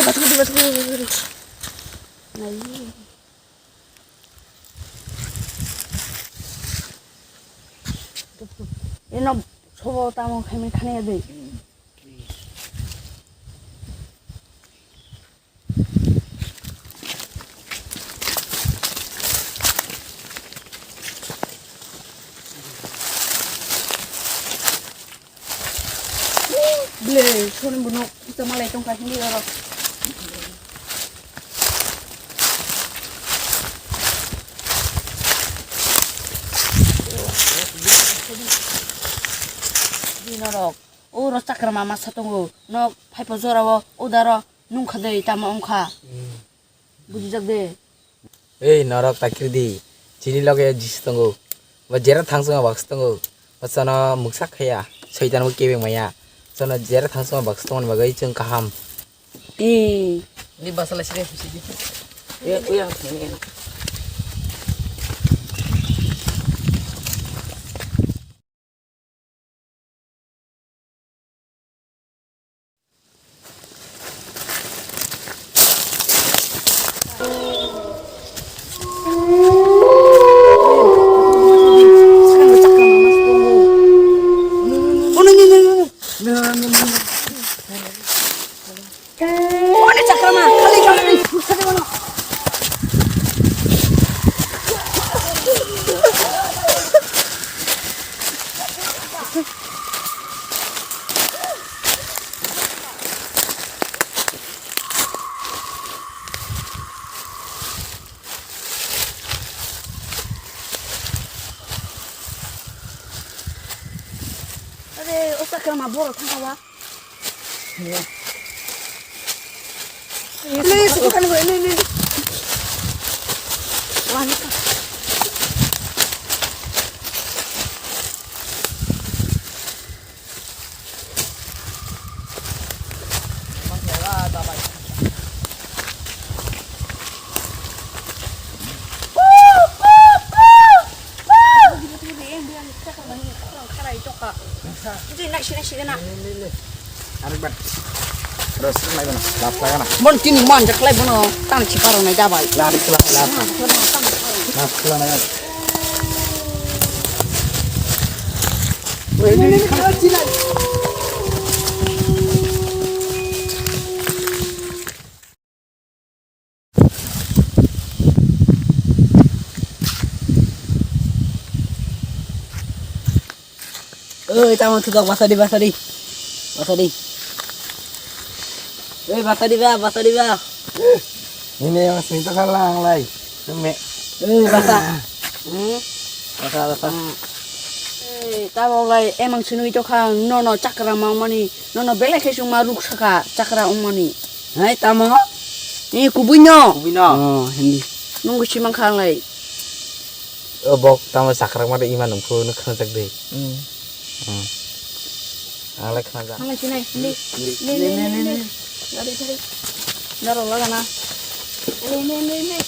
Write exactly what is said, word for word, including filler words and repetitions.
Basmati, basmati, basmati. Nai. Eno sobo tamo khaimani khani ya de. Ble, soni bono kita malai tongkha hini oro. Di norok, oro chakra mama sa tongo. Nok phaipo jora o, udaro nungkha de, tamo wngkha. Bujijak de. Ei, norok takhirdi, chini loge Jisu tongo. Bo jera thang chwngma baksa tongo. Bo chwngno muksa khaya, Soitan bo kebeng maya. Chwngno jera thang chwngma baksa tongmani bagwi chwng kaham. Ei. Ni basa lai sini, sini. Ya, ya, ini. Oni chakrama, khali khamani, khali mano. Are, o chakrama borok thangkha ba. Le, le, le. Arekbar. Terus, terus lagi mana? Lap lagi mana? Mon tini man jak lai bono, tang si paro nai dabai. Lap, lap, lap. Lap, lap, lap. Oi, tamo thujak, basa di, basa di. Basa di. Oi, basa di ba, basa di ba. Ini yang sini tuh kalang lai. Teme. Oi, basa. Hmm? Basa, basa. Hmm. Ei, tamo lai emang sinui to kha, nono chakra mangmani, nono belai khe chwngma ruk saka chakra wngmani. Hai, tamo? Ni kubui no. Kubui no. Oh, hindi. Nunggu simang kha lai. O bok tamo chakra mare ima nungkhu no khnajak de. Hmm. Hmm. Ang lai khnajak. Ang lai sinai, hindi. Hindi. Ni, ni, ni, ni, ni, ni. Gari thari. Daro lagana. Ni, ni, ni, ni.